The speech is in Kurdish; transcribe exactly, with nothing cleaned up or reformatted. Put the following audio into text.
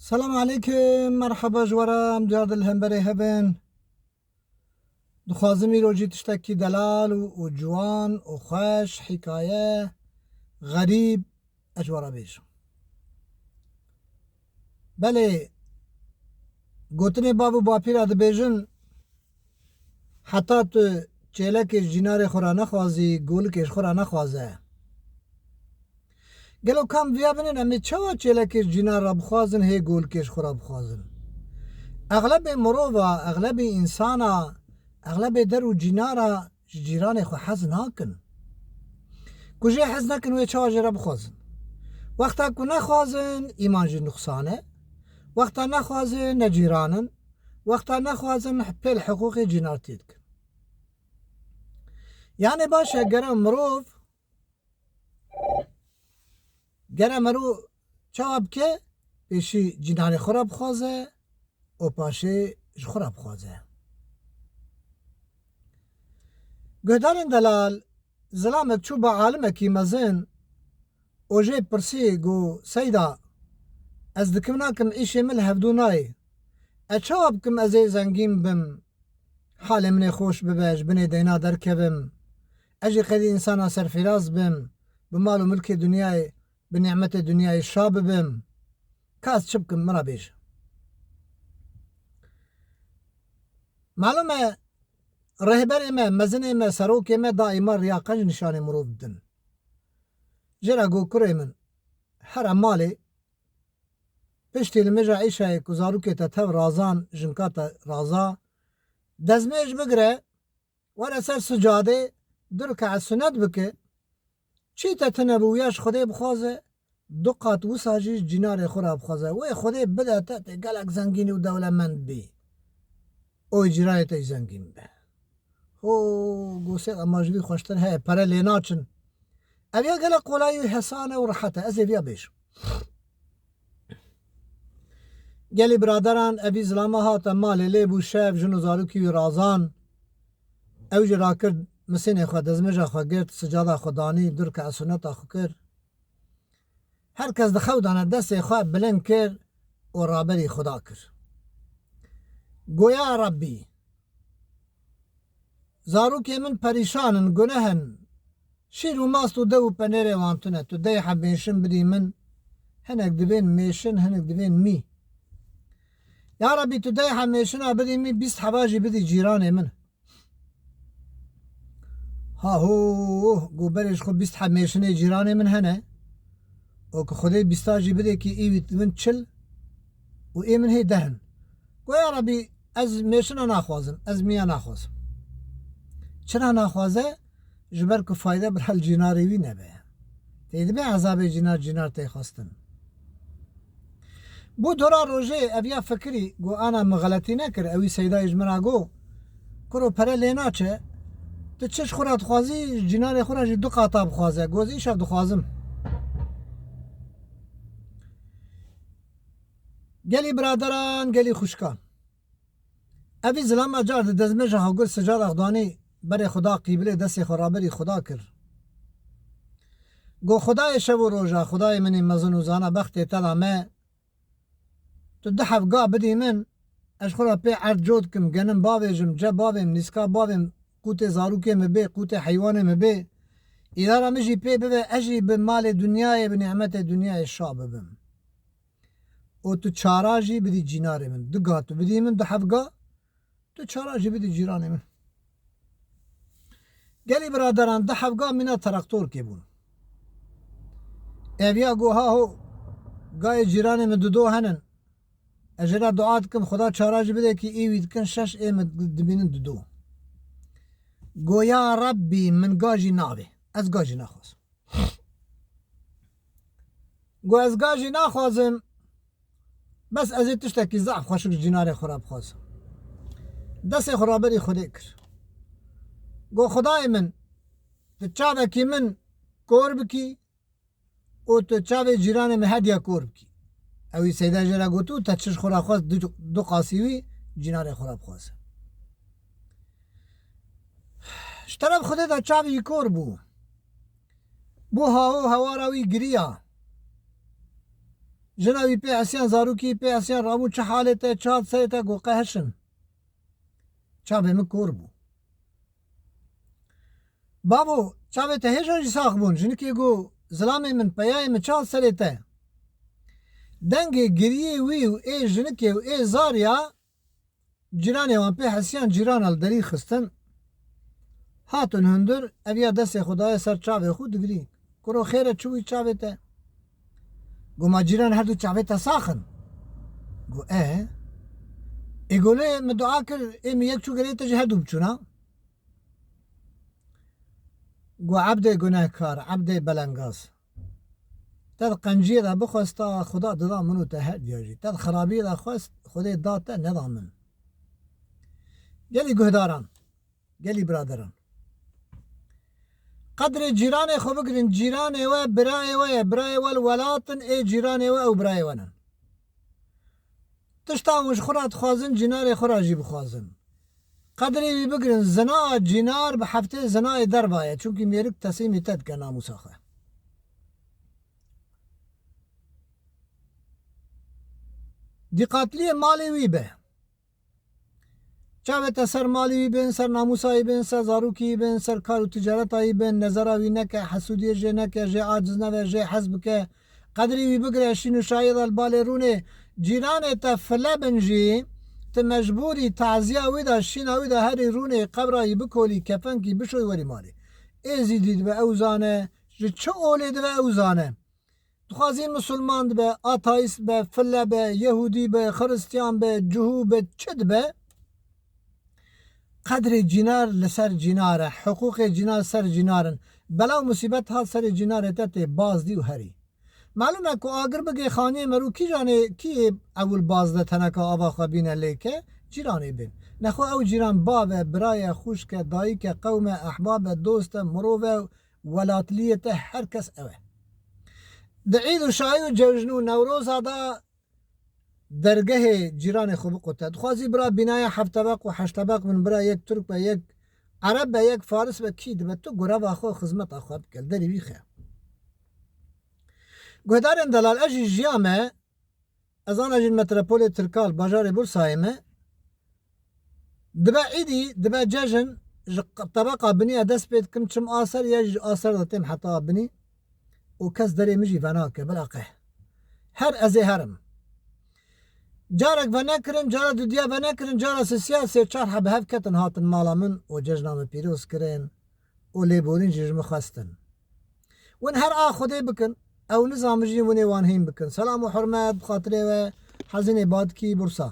Selam aleykum, merheba ji we re, em duyar di li hemberê hev in. Dixwazim îro jî tiştekî delal û, û ciwan û xweş, hîkaye, xerîb, ez ji we re bêjim. Belê, gotinê bav û bapîra dibêjin, heta tu çêlekê ji cînarê xwe re nexwazî, golikê ji xwe re nexwaze. Gelo kam viya binin, em ê çawa çêlekê ji cînar re bixwazin, hê golikê ji xwe re bixwazin? Exlebê mirova, exlebê însana, exlebê der û cînara ji cîranê xwe hez nakin. Ku jê hez nekin, wê çawa jê re bixwazin? Wexta ku nexwazin, îman jî nuqsan e. Wexta nexwazin, ne cîran in. Wexta nexwazin, pêl hiqûqê cînartiyê dikin. Yanê baş e, gere mirov, gere mirov çawa bike? Pêşî cînarê xwe re bixwaze û paşê ji xwe re bixwaze. Guhdarên delal, zilamek çû ba alimekî mezin û jê pirsî, got, Seyda, ez dikim nakim, îşê min li hevdû nayê. Ez çawa bikim ez ê zengîn bim? Halê min ê xweş bibe, ji binê deyna derkevim. Ez jî qedî însana serfîraz bim, bi mal û milkê dinyayê, bi nîmetê dinyayê şa bibim. Ka ez çi bikim, min re bêje. Malum e, rêhberê me, mezinê me, serokê me daîma riya qenc nîşanê mirov didin. Jê re got, kurê min, here malê, piştî li meja îşayê ku zarokê te tev razan, jinka te raza, dezmêj bigire, were ser sicadê, du rikaet sunet bike, çî te tune bû, ya ji Xwedê bixwaze, du qat wisa jî ji cînarê xwe re bixwaze. Wê Xwedê bide te, tê gelek zengîn û dewlemend bî. Û cîranê te jî zengîn be. Ho, gosê, ema ji vî xweştir heye, pere lê naçin. Ev ya gelek qolayî û hesan e û rehet e, ez ê viya bêjim. Gelî biraderan, evî zilama hate malê, lê bû şev, jin û zarokî wî razan. Ew jî rakir, misênê xwe, dezmêja xwe girt, sicada xwe danî, du rikaet suneta xwe kir. Her kes di xew de ne, destê xwe bilind kir û raberî Xuda kir. Go, ya Rebbî, zarokê min perîşan in, guneh in. Şîr û mast û dew û penêrê wan tune. Tu dey heb mêşin bidî min. Hinek divên mêşin, hinek divên mî. Ya Rebbî, tu dey heb mêşina bidî min, bîst heba jî bidî cîranê min. Ha ho, go berê ji xwe bîst heb mêşinê cîranê min hene. Û ku Xwedê bîsta jî bidê kî, ê wî min çil û ê min hê deh in. Go, ya Rebî, ez mêşina naxwazim, ez miya naxwazim. Çira naxwaze? Ji ber ku fayde bira li cînarê wî nebe. Tê dibe ezabê cînar, cînar tê xwestin. Bû dora rojê ev ya fikirî, go, ana min xeletî nekir, ewî Seydayê ji min re go, kuro, pere lê naçe, tu çi ji xwe re dixwazî, ji cînarê xwe re jî du qata bixwaze. Go, ez îşev dixwazim. Gelî biraderan, gelî xwişkan. Evî zilama car di dezmêja xwe girt, sicada xwe danî berê Xuda, qîbilê destê xwe raberî Xuda kir. Got, Xwedayê şev û roja, Xwedayê min ê mezin û zana, bextê te da me, tu du hevga bidî min, ez ji xwe re pê erd co dikim, genim bavêjim, ce bavêm, nîska bavêm, qûtê zarokê min bê, qûtê heywanê min bê, îdara min jî pê bibe, ez jî bi malê dinyayê, bi nîmetê dinyayê şa bibim. Û tu çara jî bidî cînarê min. Du ga tu bidî min, du hevga, tu çara jî bidî cîranê min. Gelî biraderan, du hevga mîna teraktorkê bûn. Ev ya go, ha ho, gayê cîranê min du do henin. Ez jê re dua dikim, Xuda çara jî bide kî ê wî dikin şeş, ê min dibînin du do. Go, ya Rebbî, min ga jî navê. Ez ga jî naxwazim. Got, ez ga jî naxwazim, bes ez ê tiştekî zehf xweşik ji cînarê xwe re bixwazim. Destê xwe raberî Xwedê kir. Got, Xwedayê min, tu çavekî min kor bikî û tu çavê cîranê min hediya kor bikî. Ewî Seyda jê re got, û te çi ji xwe re xwest, du, du qasî wî cînarê xwe re bixwaze. Ji teref Xwedê de çavê wî kor bû. Bû hawo hewara wî giriya. Jina wî pê hesiyan, zarokî pê hesiyan, Ramû çi halê te, çi hat serê te? Got, qe hişim. Çavê min kor bû. Bavo, çavê te hêja jî sax bûn. Jinikê got, zilamê min, peyayê min, çi hat serê te? Dengê giriyê wî û ê jinikê û ê zariya cîranê wan pê hesiyan, cîrana li derî xistin. Hatin hundir, ev ya destê xwe daye ser çavê xwe, digirî. Kuro, xêr e, çi bûyî çavê te? Got, ma cîran her du çavê te sax in? Got, e. Ê got, lê min dua kir, ê min yek çû gerê te jî her du biçûna. Got, ebdê gunehkar, ebdê belengaz. Te di qenciyê de bixwesta, Xuda dida min û te her diya jî. Te di xirabiyê de xwest, Xwedê da te, neda min. Gelî guhdaran, gelî biraderan. Qedrê cîranê xwe bigirin. Cîranê we birayê we ye. Birayê we li welat in, ê cîranê we ew birayê we nin. Tişta hûn ji xwe re dixwazin, cînarê xwe re jî bixwazin. Qedrê wî bigirin. Zina cînar bi heftê zinayê derva ye. Çunkî mêrik teslîmî te dike namûsa xwe. Dîqatliyê malê wî be. Çavê te ser malê wî bin, ser namûsa wî bin, ser zarokî wî bin, ser kar û ticareta wî bin, nezera wî neke, hesûdiyê jê neke, jê aciz nebe, jê hez bike. Qedrê wî bigire, şîn û şayê de li balê rûnê. Cîranê te file bin jî, tu mecbûrî taziya wî de, şîna wî de herî rûnê, qebra wî bikolî, kefenkî bişoy, werî malê. Êzîdî dibe ew zane, ji çi olê dibe ew zane. Dixwazî misilman dibe, ateîst be, file be, yehûdî be, xiristiyan be, cihû be, çi dibe, qedrê cînar li ser cînar e, hiqûqê cînar ser cînar in. Bela û musîbet hat serê cînarê te, tê bazdî û herî. Malûm e ku agir bigê xaniyê merû, kîjanê kî yê ewil baz de teneka ava xwe bîne lê ke, cîranê bên. Nexwe ew cîran bav e, birayê, xwişk e, dayik e, qewm e, ehbab e, dost e, mirov e, welatliyê te, her kes ew e. Di îd û şayî û cejn û newroza de dergehê cîranê xwe biqute. Dixwazî bira bînaya heft tebeq û heşt tebeq bin, bira yek tirk be, yek ereb be, yek faris be, kî dibe, tu gureva xwe, xizmeta xwe bike, li derî wî xe. Guhdarên delal, ez jî jiyame, ez ana jî metropolê Tirkal, bajarê Bursayê me. Dibe îdî, dibe cejn, ji q-, tebeqa binî ez dest pê dikim, çim a ser, ya jî ji a ser de têm heta binî û kes derê min jî venake, bila qeh. Her ez ê herim. Carek venekirin, cara dudiya venekirin, cara sisiya sê çar heb hev ketin, hatin mala min û cejna min pîroz kirin û lêborîn jî ji min xwestin. Win her a Xwedê bikin, ew nizamin jî winê wan hîn bikin. Selam û hurmet bi xatirê we, Hezînê Badikî, Bursa.